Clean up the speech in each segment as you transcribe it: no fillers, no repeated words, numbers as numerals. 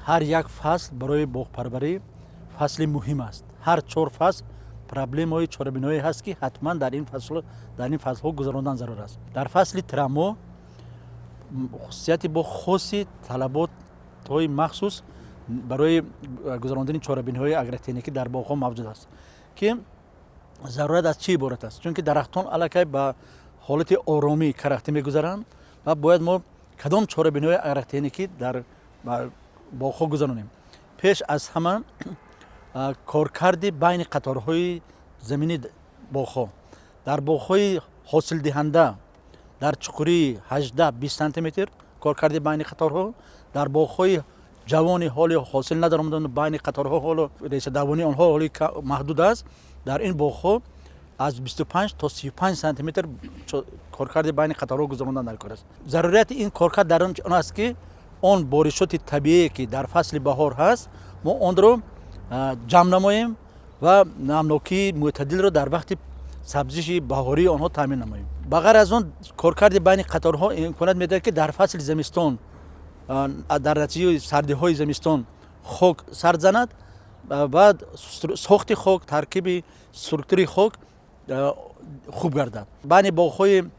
Ҳар як фасл барои боғпарварӣ фасли муҳим аст. Ҳар чор фасл проблемаҳои чорабиниҳое ҳаст, ки ҳатман дар ин фаслҳо гузарондан зарур аст. Дар фасли тирамоҳ хусусияти бо хоси талаботҳои махсус барои гузарондани чорабиниҳои агротехникӣ дар боғҳо мавҷуд аст, ки зарурат аз чӣ иборат аст? Чунки дарахтон аллакай ба ҳолати оромӣ карахтӣ мегузаранд ва бояд мо кадом чорабиниҳои агротехникӣ дар боғҳо гузаронем. Пеш аз ҳама коркарди байни қаторҳои замини боғҳо. Дар боғҳои ҳосилдиҳанда дар чуқурии 18-20 сантиметр коркарди байни қаторҳо, дар боғҳои ҷавони ҳоли ҳосил надаромадан байни қаторҳо ҳоло решадавонии онҳо ҳоли маҳдуд аст, дар ин боғҳо аз 25 то 35 сантиметр коркарди байни қаторҳо гузарондан дар кор аст. Зарурияти ин коркард дар он аст, ки он боришоти табиие, ки дар фасли баҳор ҳаст, мо онро ҷамъ намоем ва намнокии мӯътадилро дар вақти сабзиши баҳории онҳо таъмин намоем. Ба ғайр аз он, коркарди байни қаторҳо имконият медиҳад, ки дар фасли зимистон, дар натиҷаи сардиҳои зимистон хок сард занад ва сохти хок, таркиби структури хок хуб гардад. Байни боғҳои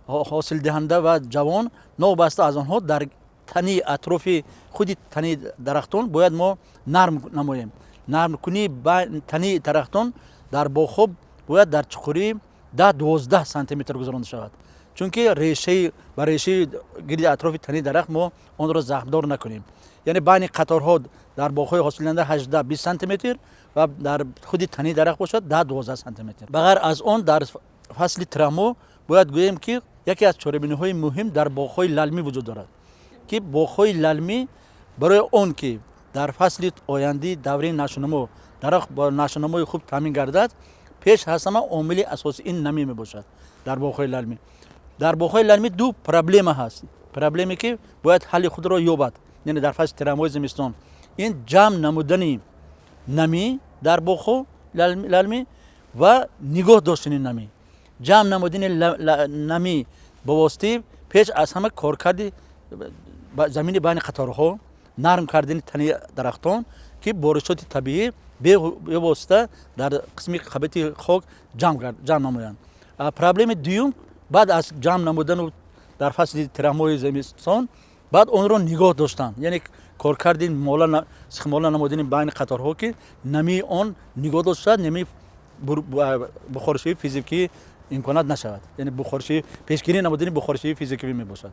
ҳосилдиҳанда ва ҷавон новобаста аз онҳо дар тани атрофи худи тани дарахтон бояд мо нарм намоем. Нармкунии тани дарахтон дар боғҳо бояд дар чуқурии 10-12 сантиметр гузаронда шавад, чунки ба решаи гирди атрофи тани дарахт мо онро захмдор накунем. Яъне байни қаторҳо дар боғҳои ҳосилдиҳанда 18-20 сантиметр ва дар худи тани дарахт бошад 10-12 сантиметр. Ба ғайр аз он, дар фасли тирамоҳ бояд гӯем, ки яке аз чорабиниҳои муҳим дар боғҳои лалмӣ вуҷуд дорад, ки боғҳои лалмӣ барои он ки дар фасли оянди давраи нашъунамо дарахт бо нашъунамои хуб таъмин гардад, пеш аз ҳама омили асосӣ ин намӣ мебошад. Дар боғҳои лалмӣ дар боғҳои лалмӣ ду проблема ҳаст, проблеме ки бояд ҳалли худро ёбад, яъне дар фасли тирамоҳи зимистон ин ҷамъ намудани намӣ дар боғҳо лалмӣ ва нигоҳ доштани намӣ. Ҷамъ намудани намӣ ба воситаи пеш аз ҳама коркарди замини байни қаторҳо, нарм кардани тани дарахтон, ки боришоти табиӣ бевосита дар қисми қабати хок ҷамъ намоянд. Проблеми дуюм, баъд аз ҷамъ намудану дар фасли тирамоҳи зимистон баъд онро нигоҳ доштан, яъне коркарди сихмола намудани байни қаторҳо, ки намии он нигоҳ дошта шавад, намии бухоршавии физикӣ имконат нашавад, яъне пешгирӣ намудани бухоршавии физикӣ мебошад.